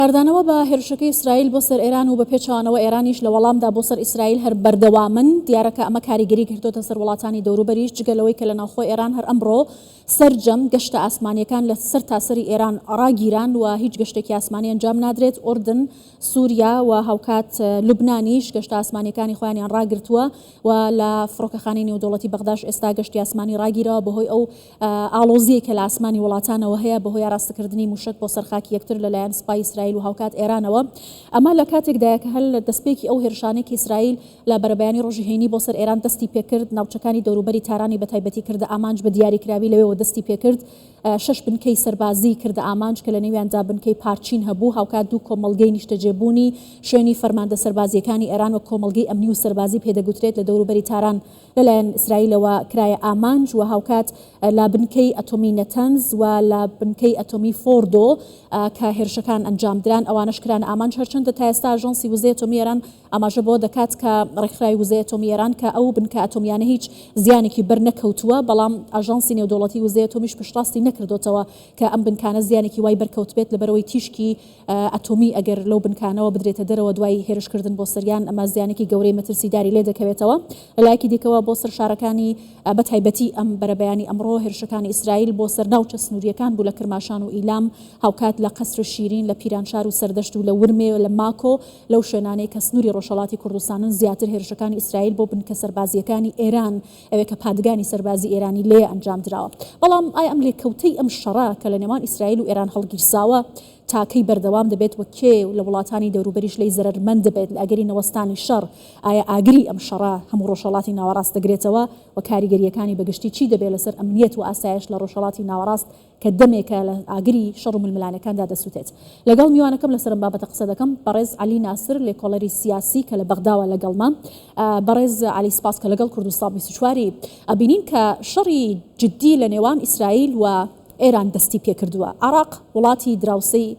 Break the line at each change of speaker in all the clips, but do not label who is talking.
کاردانەوە بە هێرشەکەی ئیسرائیل بۆ سەر ئێران و بە پێچەوانەوە ئێرانیش لە وەڵامدا بۆ سەر ئیسرائیل هەر بەردەوامن، دیارە کە ئەمە کاریگەری کردۆتە سەر وڵاتانی دەوروبەریش، جگە لەوەی کە لە ناوخۆی ئێران هەر ئەمڕۆ سەرجەم گەشتە ئاسمانییەکان لە سەرتاسەری ئێران ڕاگیران و هیچ گەشتێکی ئاسمانی ئەنجام نادرێت، ئوردن، سوریا و هاوکات لوبنانیش گەشتە ئاسمانییەکانی خۆیانیان ڕاگرتووە و لە فڕۆکەخانەی نێودەوڵەتی بەغداش ئێستا گەشتی ئاسمانی ڕاگیراوە بەهۆی ئەو ئاڵۆزییەی کە لە ئاسمانی وڵاتانەوە هەیە بەهۆی ئاراستەکردنی مووشەک بۆ سەر خاکی یەکتر لەلایەن سوپای ئیسرائیل و هاوکات ئێرانەوە. ئەمە لە کاتێکدایە کە هەر لە دەستپێکی ئەو هێرشانەی کە ئیسرائیل لە بەرەبەیانی ڕۆژی هەینی بۆ سەر ئێران دەستی پێکرد، ناوچەکانی دەوروبەری تارانی بەتایبەتی کردە ئامانج بە دیاریکراوی لەوێوە دەستی پێکرد شەش بنکەی سەربازیی کردە ئامانج کە لەنێویاندا بنکەی پارچین هەبوو، هاوکات دوو کۆمەڵگەی نیشتەجێبوونی شوێنی فەرماندە سەربازییەکانی ئێران وەک کۆمەڵگەی ئەمنی و سەربازی پێدەگوترێت لە دەوروبەری تاران لەلایەن ئیسرائیلەوە کرایە ئامانج و هاوکات لە بنکەی ئەتۆمی نەتەنز و لە بنکەی ئەتۆمی فۆردۆ کە هێرشەکان ئەنجامدران ئەوانەش کرانە ئامانج هەرچەندە تا ئێستا ئاژانسی وزەی ئەتۆمی ئێران ئاماژە بەوە دەکات کە ڕێکخراوی وزەی ئەتۆمی ئێران کە ئەو بنکە ئەتۆمیانە هیچ زیانێکی بەر نەکەوتووە بەڵام ئاژانسی نێودەوڵەتی وزەی ئەتۆمیش پشتڕاستی نەکردۆتەوە کە ئەم بنکانە زیانێکی وای بەرکەوتبێت لەبەرئەوەی تیشکی ئەتۆمی ئەگەر لەو بنکانەوە بدرێتە دەرەوە دوای هێرشکردن بۆ سەریان ئەمە زیانێکی گەورەی مەترسیداری لێ دەکەوێتەوە. لە لایەکی دیکەوە بۆ سەر شارەکانی بە تایبەتی ئەم بەرەبەیانی ئەمڕۆ هێرشەکانی ئیسرائیل بۆ سەر ناوچە سنوورییەکان بوو لە کرماشان و ئیلام هاوکات لە قەسر شیرین لە پیرانشار و سەردەشت و لە ورمێ و لە ماکۆ لەو شوێنانەی کە سنووری ڕۆژهەڵاتی کوردستانن زیاتر هێرشەکانی ئیسرائیل بۆ بنکە سەربازییەکانی ئێران ئەوێ کە پادگانی سەربازی ئێرانی لێیە ئەنجام دراوە. بەڵام ئایا ئەم لێکەوتەی ئەم شەڕە کە لە نێوان ئیسرائیل و ئێران هەڵگیرساوە تا کەی بەردەوام دەبێت و کێ لە وڵاتانی دەوروبەریش لێی زەرەرمەند دەبێت لە ئەگەری نەوەستانی شەڕ؟ ئایا ئاگری ئەم شەڕە هەموو ڕۆژهەڵاتی ناوەڕاست دەگرێتەوە و کاریگەرییەکانی بە گشتی چی دەبێت لەسەر ئەمنیەت و ئاسایش لە ڕۆژهەڵاتی ناوەڕاست کە دەمێکە لە ئاگری شەڕ و ململانێکاندا دەسوتێت. لەگەڵ میوانەکەم لەسەر ئەم بابەتە قسە دەکەم، بەڕێز عەلی ناسر، لێکۆڵەری سیاسی کە لە بەغداوە لەگەڵمە. بەڕێز عەلی سپاس کە لەگەڵ کوردستان 24 ی. ئەبینین کە شەڕی جدی لە نێوان ئیسرائیل و ئێران دەستی پێکردووە. عێراق وڵاتی دراوسێی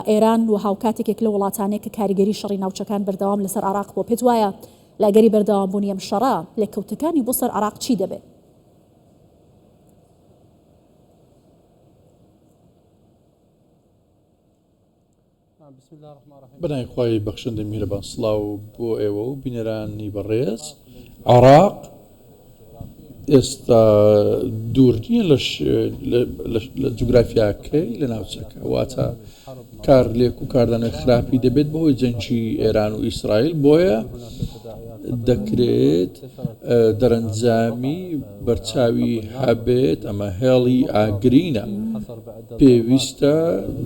ئێران و هاوکات یەکێک لەو وڵاتانەیە کە کاریگەری شەڕی ناوچەکان بەردەوام لەسەر عێراق بووە. پێت وایە لە ئەگەری بەردەوامبوونی ئەم شەڕە لێکەوتەکانی بۆ سەر عێراق چی دەبێت؟
بەناوی خوای بەخشندەی میهرەبان سڵاو بۆ ئێوە و بینەرانی بەڕێز عێراق ئێستا دوور نییە لە جوگرافیاکەی لە ناوچەکە واتە کارلێک و کاردانەوەی خراپی دەبێت بەهۆی جەنگی ئێران و ئیسرائیل بۆیە دەکرێت دەرەنجامی بەرچاوی هەبێت ئەمە هێڵی ئاگرینە پێویستە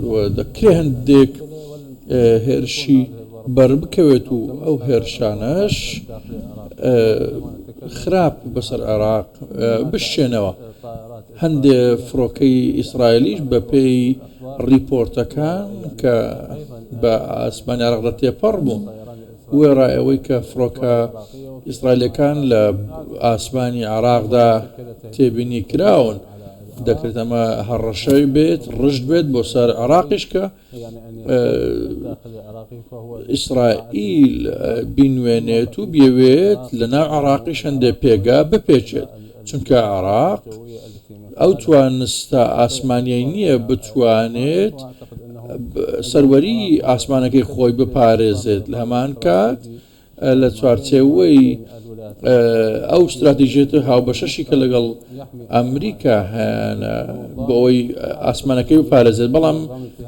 و دەکرێت هەندێک هێرشی بەربکەوێت و ئەو هێرشانەش خراپ بەسەر عێراق بشێنەوە. هەندێ فڕۆکەی ئیسرائیلیش بەپێی ڕیپۆرتەکان کە بە ئاسمانی عێراقدا تێپەڕ بوون، وێڕای ئەوەی کە فڕۆکە ئیسرائیلیەکان لە ئاسمانی عێراقدا تێبینی کراون، دەکرێت ئەمە هەڕەشەی بێت، ڕژد بێت بۆ سەر عێراقیش کە ئیسرائیل بینوێنێت و بیەوێت لە ناو عێراقیش هەندێ پێگە بپێچێت، چونکە عێراق ئەو توانستە ئاسمانیەی نییە بتوانێت سەروەری ئاسمانەکەی خۆی بپارێزێت لە هەمان کات لە چوارچێوەی ئەو ستراتیژیەتە هاوبەشەشی کە لەگەڵ ئەمریکا هەیانە بۆ ئەوەی ئاسمانەکەی بپارێزێت بەڵام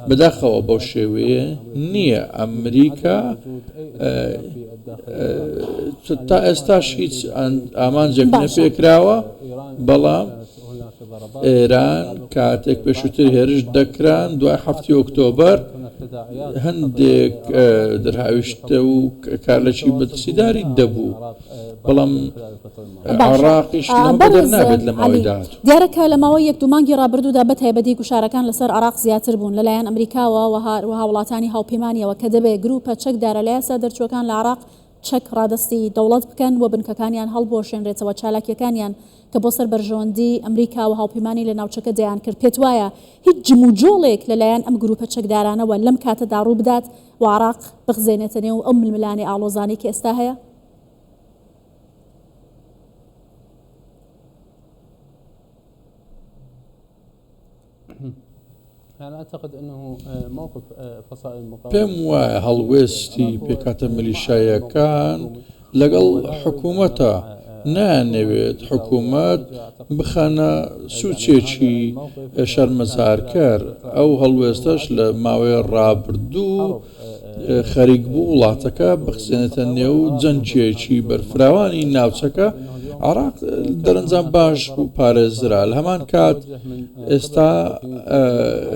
بەداخەوە بەو شێوەیە نییە ئەمریکا تا ئێستاش هیچ ئامانجێک نەپێکراوە بەڵام ئێران کاتێک پێشووتر هێرش دەکران دوای حەفتی ئۆکتۆبەر هەندێک دەرهاویشتە و کارلەکی مەترسیداری دەبوو بەڵام عێراقیش لەمە بەدەر نابێت لە ماوەی داهاتوو.
دیارە کە لە ماوەی یەک دوو مانگی ڕابردوودا بە تایبەتی گوشارەکان لەسەر عێراق زیاتر بوون لەلایەن ئەمریکاوە و هەروەها وڵاتانی هاوپەیمانیەوە کە دەبێ گرووپە چەکدارە لە یاسا دەرچووەکان لە عێراق چەک ڕادەستی دەوڵەت بکەن و بنکەکانیان هەڵبوەشێنرێتەوە، چالاکییەکانیان کە بۆ سەر بەرژەوەندی ئەمریکا و هاوپەیمانانی لە ناوچەکە دەیانکرد، پێتوایە هیچ جموجۆڵێک لەلایەن ئەم گروپە چەکدارانەوە لەم کاتەدا ڕووبدات و عێراق بخزێنێتە نێو ئەو ململانێ ئاڵۆزانەی کە ئێستا هەیە؟
پێم وایە هەڵوێستی پێکهاتە میلیشاییەکان لەگەڵ حکوومەتە، نایانەوێت حکوومەت بخەنە سووچێکی شەرمەزارکەر، ئەو هەڵوێستەش لە ماوەی ڕابردوو خەریک بوو وڵاتەکە بخزێنێتە نێو جەنگێکی بەرفراوانی ناوچەکە، عێراق دەرەنجام باش بوو پارێزرا، لە هەمان کات ئێستا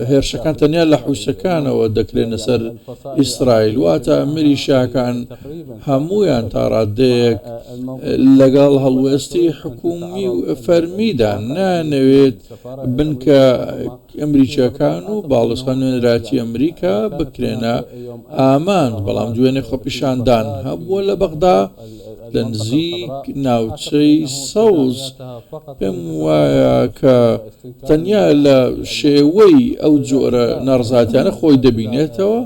هێرشەکان تەنیا لە حوسەکانەوە دەکرێنە سەر ئیسرائیل، واتە میلیشیاکان هەموویان تا ڕادەیەک لەگەڵ هەڵوێستی حکوومی و فەرمیدان، نایانەوێت بنکە ئەمریکییەکان و باڵیۆزخانە نوێنەرایەتی ئەمریکا بکرێنە ئامانج، بەڵام دوێنێ خۆپیشاندان هەبووە لە بەغدا لە نزیک ناوچەی سەوز، پێم وایە کە تەنیا لە شێوەی ئەو جۆرە ناڕەزایەتیانە خۆی دەبینێتەوە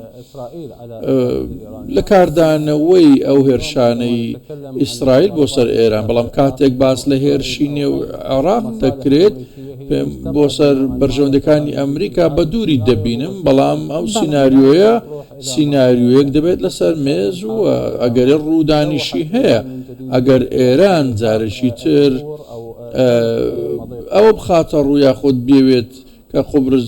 لە کاردانەوەی ئەو هێرشانەی ئیسرائیل بۆ سەر ئێران، بەڵام کاتێک باس لە هێرشی نێو عێراق دەکرێت پێم بۆ سەر بەرژەوەندیەکانی ئەمریکا بە دووری دەبینم، بەڵام ئەو سیناریۆیە سیناریۆیەک دەبێت لەسەر مێز و ئەگەری ڕوودانیشی هەیە ئەگەر ئێران جارێکی تر ئەوە بخاتە ڕوو یاخود بیەوێت کە قوبرس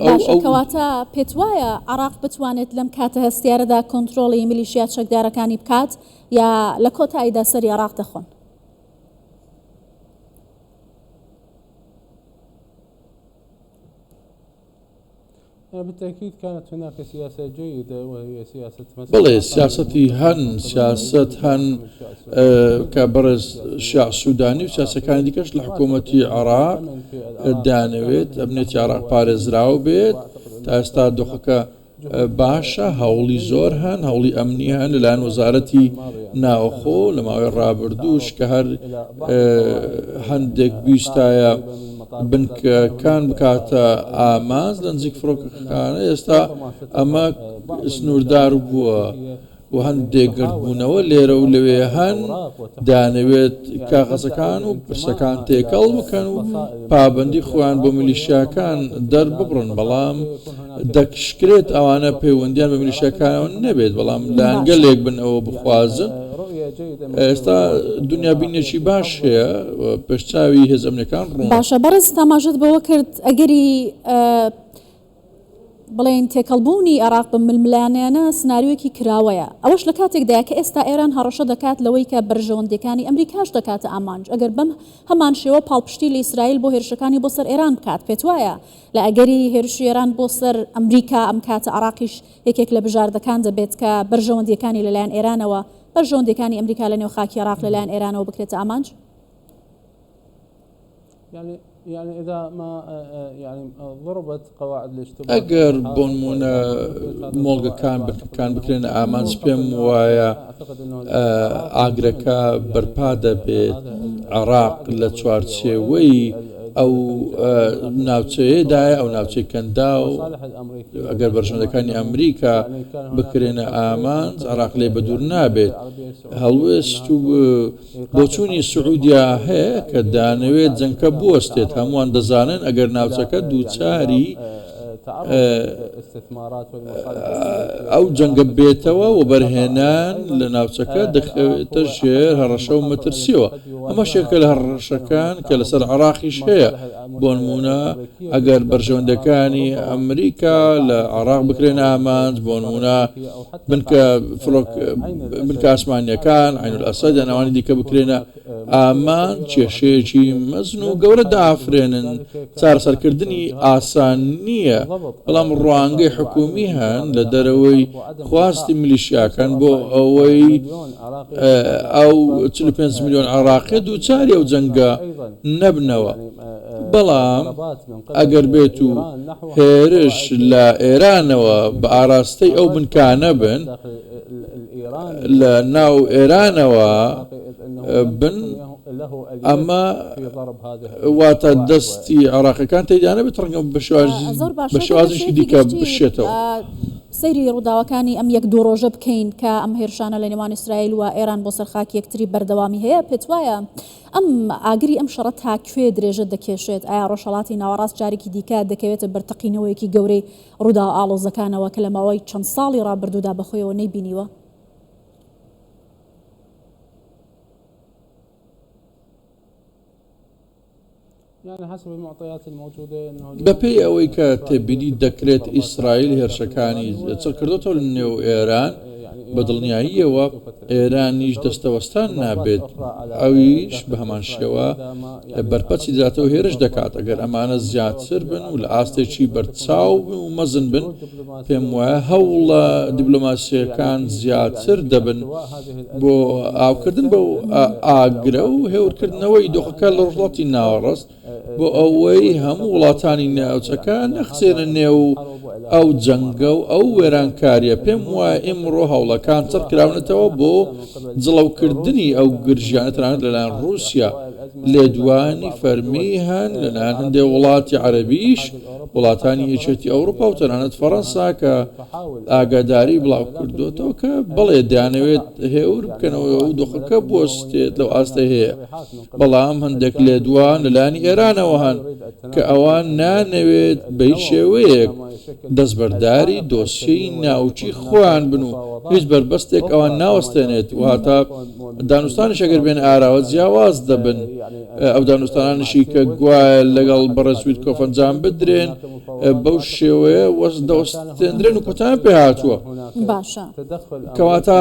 ئەو
باشە کەواتە پێتوایە عێراق بتوانێت لەم کاتە هەستیارەدا کۆنترۆڵی میلیشیا چەکدارەکانی بکات یا لە کۆتاییدا سەری عێراق دەخۆن؟
بەڵێ سیاسەتی هەن، سیاسەت هەن کە بەڕێز شیاع سوودانی و سیاسەکانی دیکەش لە حکوومەتی عێراق دەیانەوێت ئەمنیەتی عێراق پارێزراو بێت، تا ئێستا دۆخەکە باشە، هەوڵی زۆر هەن، هەوڵی ئەمنی هەن لەلایەن وەزارەتی ناوخۆ لە ماوەی ڕابردووش کە هەر هەندێک بیستایە بنکەکان بکاتە ئامانج لە نزیک فڕۆکەخانە، ئێستا ئەمە سنووردار بووە. و هەندێک گردبوونەوە لێرە و لەوێ هەن دەیانەوێت کاغەزەکان و پرسەکان تێکەڵ بکەن و پابەندی خۆیان بۆ میلیشیاکان دەرببڕن، بەڵام دەشکرێت ئەوانە پەیوەندیان بە میلیشیاکانەوە نەبێت، بەڵام لایەنگەلێک بن ئەوە بخوازن. ئێستا دنیابینێکی باش هەیە پێشچاوی هێزە ئەمنیەکان ڕوونە.
باشە بەڕێز ئاماژەت بەوە کرد ئەگەری بڵێین تێکەڵبوونی عێراق بەم ململانێیانە سناریۆیەکی کراوەیە، ئەوەش لە کاتێکدایە کە ئێستا ئێران هەڕەشە دەکات لەوەی کە بەرژەوەندییەکانی ئەمریکاش دەکاتە ئامانج ئەگەر بەم هەمان شێوە پاڵپشتی لە ئیسرائیل بۆ هێرشەکانی بۆ سەر ئێران بکات. پێتوایە لە ئەگەری هێرشی ئێران بۆ سەر ئەمریکا ئەم کاتە عێراقیش یەکێک لە بژاردەکان دەبێت کە بەرژەوەندییەکانی لەلایەن ئێرانەوە بەرژەوەندییەکانی ئەمریکا لەنێو خاکی عێراق لەلایەن ئێرانەوە بکرێتە ئامانج؟
ئەگەر بۆنمونە مۆڵگەکان بنکەکان بکرێنە ئامانج پێم وایە ئاگرەکە بەرپا دەبێت عێراق لە چوارچێوەی ئەو ناوچەیەدایە ئەو ناوچەی کەنداو ئەگەر بەرژەوەندەکانی ئەمریکا بکرێنە ئامانج عێراق لێ بەدوور نابێت هەڵوێست و بۆچوونی سعودیا هەیە کە دەیانەوێت جەنگکە بوەستێت، هەمووان دەزانن ئەگەر ناوچەکە دووچاری ئەو جەنگە بێتەوە وەبەرهێنان لە ناوچەکە دەکەوێتە ژێر هەڕەشە و مەترسیەوە، ئەمەش یەکێکە لە هەڕەشەکان کە لەسەر عێراقیش هەیە، بۆنموونە ئەگەر بەرژەوەندیەکانی ئەمریکا لە عێراق بکرێنە ئامانج، بۆنموونە بنکە فڕۆک بنکە ئاسمانیەکان عین الاسد یان ئەوانی دیکە بکرێنە ئامانج کێشەیەکی مەزن و گەورە دەئافرێنن چارەسەرکردنی ئاسان نییە بەڵام ڕوانگەی حکومی هەن لە دەرەوەی خواستی میلیشیاکان بۆ ئەوەی ئەو 45 میلیۆن عێراقی دووچاری ئەو جەنگە نەبنەوە بەڵام ئەگەر بێت و هێرش لە ئێرانەوە بە ئاراستەی ئەو بنکانە بن لە ناو ئێرانەوە بن ئەمە واتە دەستی عێراقیەکان تێدا نەبێت ڕەنگە بە شێوازێکی دیکە بشێتەوە.
سەیری ڕووداوەکانی ئەم یەک دوو ڕۆژە بکەین کە ئەم هێرشانە لە نێوان ئیسرائیل و ئێران بۆ سەر خاکی یەکتری بەردەوامی هەیە، پێتوایە ئەم ئاگری ئەم شەڕە تا کوێ درێژە دەکێشێت؟ ئایا ڕۆژهەڵاتی ناوەڕاست جارێکی دیکە دەکەوێتە بەر تەقینەوەیەکی گەورەی ڕووداوە ئاڵۆزەکانەوە کە لە ماوەی چەند ساڵی ڕابردوودا بەخۆیەوە نەیبینیوە؟
بەپێی ئەوەی کە تێبینی دەکرێت ئیسرائیل هێرشەکانی چڕکردۆتەوە لە نێو ئێران، بە دڵنیاییەوە ئێرانیش دەستەوەستان نابێت، ئەویش بە هەمان شێوە بەرپەرچی دەداتەوە هێرش دەکات، ئەگەر ئەمانە زیاتر بن و لە ئاستێکی بەرچاو و مەزن بن، پێم وایە هەوڵە دیبلۆماسییەکان زیاتر دەبن بۆ ئاوکردن بەو ئاگرە و هێورکردنەوەی دۆخەکە لە ڕۆژهەڵاتی ناوەڕاست بۆ ئەوەی هەموو وڵاتانی ناوچەکە نەخزێنە نێو ئەو جەنگە و ئەو وێرانکارییە. پێم وایە ئیمڕۆ هەوڵەکان چڕ کراونەتەوە بۆ جڵەوکردنی ئەو گرژییانە تەنانەت لەلایەن ڕووسیا لێدوانی فەرمی هەن لەلایەن هەندێک وڵاتی عەرەبیش، وڵاتانی یەکێتی ئەوروپا و تەنانەت فەڕەنسا کە ئاگاداری بڵاوکردۆتەوە کە بەڵێ دەیانەوێت هێور بکەنەوە و دۆخەکە بوەستێت لەو ئاستەی هەیە، بەڵام هەندێک لێدوان لەلایەن ئێرانەوە هەن کە ئەوان نانەوێت بە هیچ شێوەیەک دەستبەرداری دۆسیەی ناوکی خۆیان بن و هیچ بەربەستێک ئەوان ناوەستێنێت و هەتا دانوستانیش ئەگەر بێنە ئاراوە جیاواز دەبن ئەو دانوستانانیشی کە گوایە لەگەڵ بەڕێز ویتکۆف ئەنجام بدرێن بەو شێوەیە دەوەستێندرێن و کۆتایان پێ هاتووە.
باشە.
کەواتە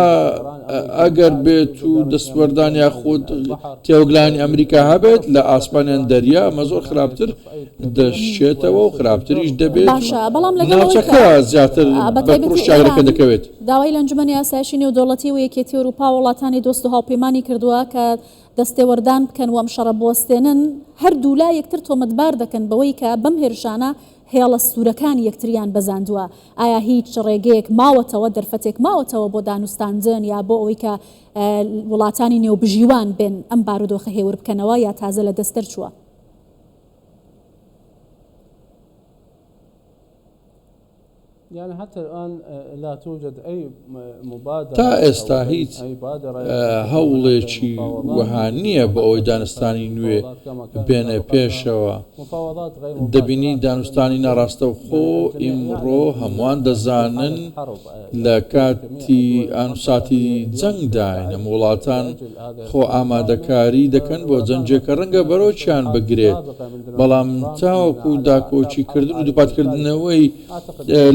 ئەگەر بێت و دەستوەردان یاخود تێوەگلانی ئەمریکا هەبێت لە ئاسمان یان دەریا ئەمە زۆر خراپتر دەشێتەوە و خراپتریش دەبێت
باشە بەڵام لەگەڵ ئەوەی کە
ناوچەکە زیاتر
بە
بە
تایبەتی
پڕوشتی ئاگرەکە
ئێران
دەکەوێت.
داوای لە ئەنجومەنی ئاسایشی نێودەوڵەتی و یەکێتی ئەوروپا و وڵاتانی دۆست و هاوپەیمانی کردووە کە دەستێوەردان بکەن و ئەم شەڕە بوەستێنن، هەردوولا یەکتر تۆمەتبار دەکەن بەوەی کە بەم هێرشانە هێڵە سوورەکانی یەکتریان بەزاندووە، ئایا هیچ ڕێگەیەک ماوەتەوە، دەرفەتێک ماوەتەوە بۆ دانوستاندن یا بۆ ئەوەی کە وڵاتانی نێوبژیوان بێن ئەم بارودۆخە هێور بکەنەوە یا تازە لە دەست دەرچووە؟
تا ئێستا هیچ هەوڵێکی وەها نییە بۆ ئەوەی دانوستانی نوێ بێنە پێشەوە. دەبینی دانوستانی ناڕاستەوخۆ ئیمڕۆ هەمووان دەزانن لە کاتی ئانوساتی جەنگداین، هەموو وڵاتان خۆ ئامادەکاری دەکەن بۆ جەنگێک کە ڕەنگە بەرۆکیان بگرێت، بەڵام تاوەکو داکۆکیکردن و دووپاتکردنەوەی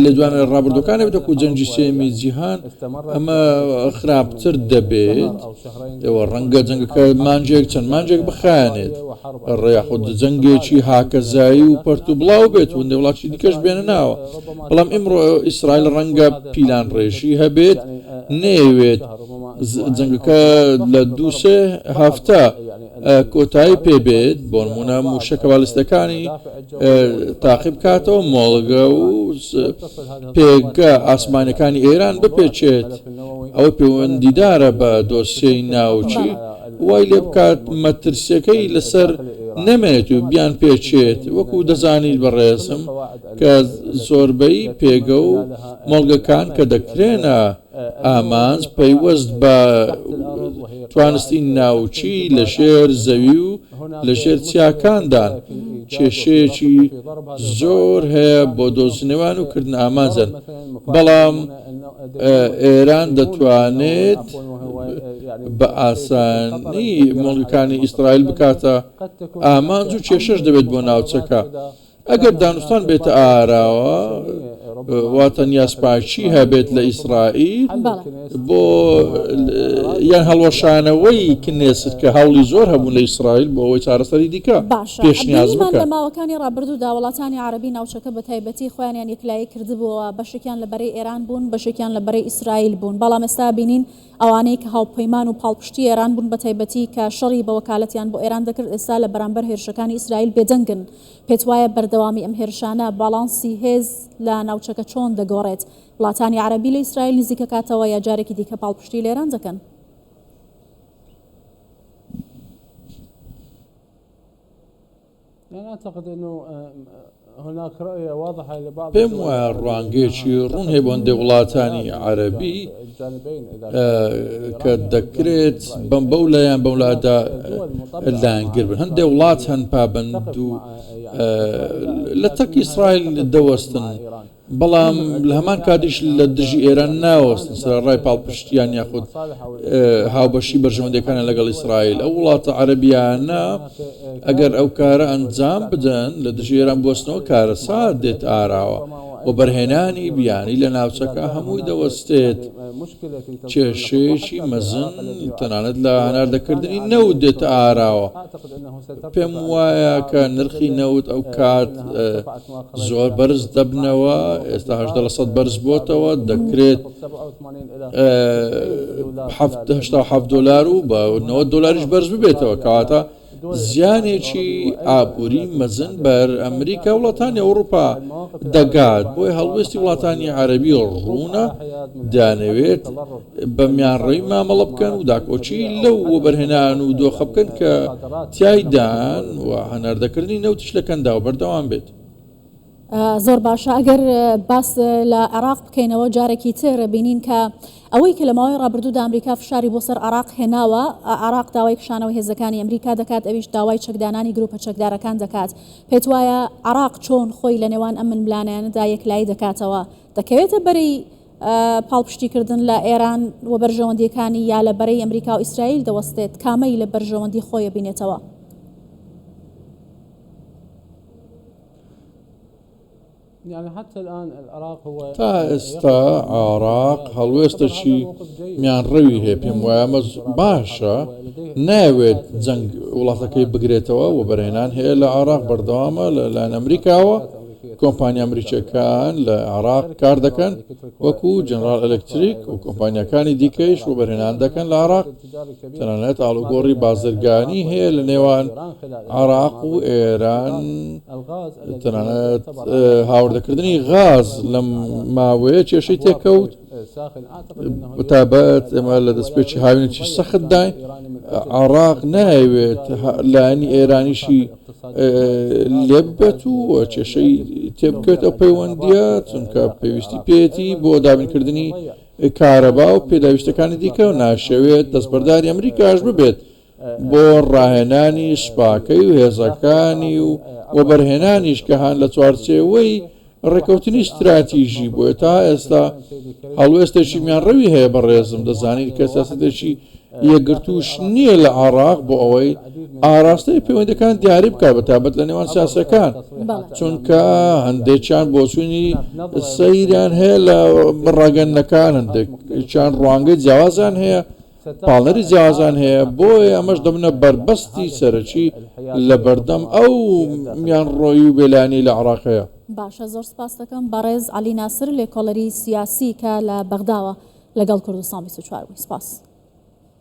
لێدوانە ڕابردووەکان دەبێت وەکو جەنگی سێیەمی جیهان ئەمە خراپتر دەبێت ئەوە ڕەنگە جەنگەکە مانگێک چەند مانگێک بخایەنێت یاخود جەنگێکی هاکەزایی و پەرت و بڵاو بێت و وڵاتی دیکەش بێنە ناوە بەڵام ئیمڕۆ ئیسرائیل ڕەنگە پیلان ڕێژی هەبێت نەیەوێت جەنگەکە لە دووسێ هەفتە کۆتایی پێ بێت، بۆنمونە موشەکە بالیستەکانی تاقی بکاتەوە، مۆڵگە و پێگە ئاسمانیەکانی ئێران بپێچێت، ئەوەی پەیوەندیدارە بە دۆسیەی ناوکی وای لێ بکات مەترسیەکەی لەسەر نەمێنێت و بیان پێچێت، وەکو دەزانیت بەڕێزم کە زۆربەی پێگە و مۆڵگەکان کە دەکرێنە ئامانج پەیوەست بە توانستی ناوکی لە ژێر زەوی و لە ژێر چیاکاندان، کێشەیەکی زۆر هەیە بۆ دۆزینەوەیان و کردنە ئامانجیان، بەڵام ئێران دەتوانێت بە ئاسانی مۆڵگەکانی ئیسرائیل بکاتە ئامانج و کێشەش دەبێت بۆ ناوچەکە. ئەگەر دانوستان بێتە ئاراوە، واتە نیازپاکی هەبێت لە ئیسرائیل بۆ یان هەڵوەشانەوەی کنێست کە هەوڵی زۆر هەبوون لە ئیسرائیل بۆ ئەوەی چارەسەری دیکە
باشە
پێشنیاز
بینیمان
بکەن.
لە ماوەکانی ڕابردوودا وڵاتانی عەرەبی ناوچەکە بە تایبەتی خۆیانیان یەکلایی کردبووەوە، بەشێکیان لە بەرەی ئێران بوون، بەشێکیان لە بەرەی ئیسرائیل بوون، بەڵام ئێستا بینین ئەوانەی کە هاوپەیمان و پاڵپشتی ئێران بوون بە تایبەتی کە شەڕی بە وەکالەتیان بۆ ئێران دەکرد ئێستا لە بەرامبەر هێرشەکانی ئیسرائیل بێدەنگن. پێتوایە بەردەوامی ئەم هێرشانە باڵانسی هێز لە ناوچەکە چۆن دەگۆڕێت؟ وڵاتانی عەرەبی لە ئیسرائیل نزیکەکاتەوە یا جارێکی دیکە پاڵپشتی لە ئێران دەکەن؟
پێم وایە ڕوانگەیەکی ڕوون هەیە بۆ هەندێک وڵاتانی عەرەبی کە دەکرێت بەم بەو لایەن بەم لادا لایەنگر بن هەندێک وڵات هەن پابەند و لە تەک ئیسرائیل دەوەستن بەڵام لە هەمان کاتیش لە دژی ئێران ناوەستن سەرەڕای پاڵپشتیان یاخود هاوبەشی بەرژەوەندیەکانیان لەگەڵ ئیسرائیل ئەو وڵاتە عەرەبیانە ئەگەر ئەو کارە ئەنجام بدەن لە دژی ئێران بوەستنەوە کارەسات دێت ئاراوە وەبەرهێنانی بیانی لە ناوچەکە هەمووی دەوەستێت کێشەیەکی مەزن تەنانەت لە هەناردەکردنی نەوت دێتە ئاراوە پێم وایە کە نرخی نەوت ئەو کات زۆر بەرز دەبنەوە، ئێستا 18 لە سەد بەرز بۆتەوە، دەکرێت 87 دۆلار و بە 90 دۆلاریش بەرز ببێتەوە، کەواتە زیانێکی ئابووری مەزن بەر ئەمریکا وڵاتانی ئەوروپا دەگات، بۆیە هەڵوێستی وڵاتانی عەرەبی ڕوونە، دەیانەوێت بە میانڕەوی مامەڵە بکەن و داکۆکی لەو وەبەرهێنان و دۆخە بکەن کە تیایدان و هەناردەکردنی نەوتیش لە کەنداو بەردەوام بێت.
زۆر باشە ئەگەر باس لە عێراق بکەینەوە جارێکی تر بینین کە ئەوەی کە لە ماوەی ڕابردوودا ئەمریکا فشاری بۆ سەر عێراق هێناوە عێراق داوای کشانەوەی هێزەکانی ئەمریکا دەکات ئەویش داوای چەکدانانی گروپە چەکدارەکان دەکات پێت وایە عێراق چۆن خۆی لە نێوان ئەم ململانێیانەدا یەکلایی دەکاتەوە دەکەوێتە بەرەی پاڵپشتیکردن لە ئێران و بەرژەوەندییەکانی یا لە بەرەی ئەمریکا و ئیسرائیل دەوەستێت، کامەی لە بەرژەوەندی خۆی ئەبینێتەوە؟
تا ئێستا عێراق هەڵوێستێکی میانڕەوی هەیە، پێم وایە ئەمە باشە، نایەوێت جەنگ وڵاتەکەی بگرێتەوە، وەبەرهێنان هەیە لە عێراق بەردەوامە لەلایەن ئەمریکاوە، کۆمپانیا ئەمریکییەکان لە عێراق کار دەکەن، وەکو جەنراڵ ئەلکتریک و کۆمپانیاکانی دیکەیش وەبەرهێنان دەکەن لە عێراق، تەنانەت ئاڵوگۆڕی بازرگانی هەیە لە نێوان عێراق و ئێران، تەنانەت هاوردەکردنی غاز لەم ماوەیە کێشەی تێکەوت. بەتایبەت ئێمە لە دەستپێکی هاوینێکی سەختداین، عێراق نایەوێت لایەنی ئێرانیشی لێ ببێت و کێشەی تێبکەوێت ئەو پەیوەندییە، چونکە پێویستی پێیەتی بۆ دابینکردنی کارەبا و پێداویستەکانی دیکە و ناشەوێت دەستبەرداری ئەمریکاش ببێت بۆ ڕاهێنانی سوپاکەی و هێزەکانی و وەبەرهێنانیش کە هان لە چوارچێوەی ڕێکەوتنی ستراتیژی بۆیە تا ئێستا هەڵوێستێکی میانڕەوی هەیە بەڕێزم دەزانیت کە سیاسەتێکی یەکگرتووش نییە لە عێراق بۆ ئەوەی ئاراستەی پەیوەندەکان دیاری بکات بە تایبەت لە نێوان سیاسەکان چونکە هەندێکیان بۆچوونی سەیریان هەیە لە ڕاگەندنەکان هەندێکیان ڕوانگەی جیاوازیان هەیە پاڵنەری جیاوازیان هەیە، بۆیە ئەمەش دەبنە بەربەستی سەرەکی لەبەردەم ئەو میانڕۆیی و بێلایەنیەی لە عێراق هەیە.
باشە زۆر سپاست دەکەم بەڕێز عەلی ناسر لێکۆڵەری سیاسی کە لە بەغداوە لەگەڵ کوردستان 24 بووی سپاس.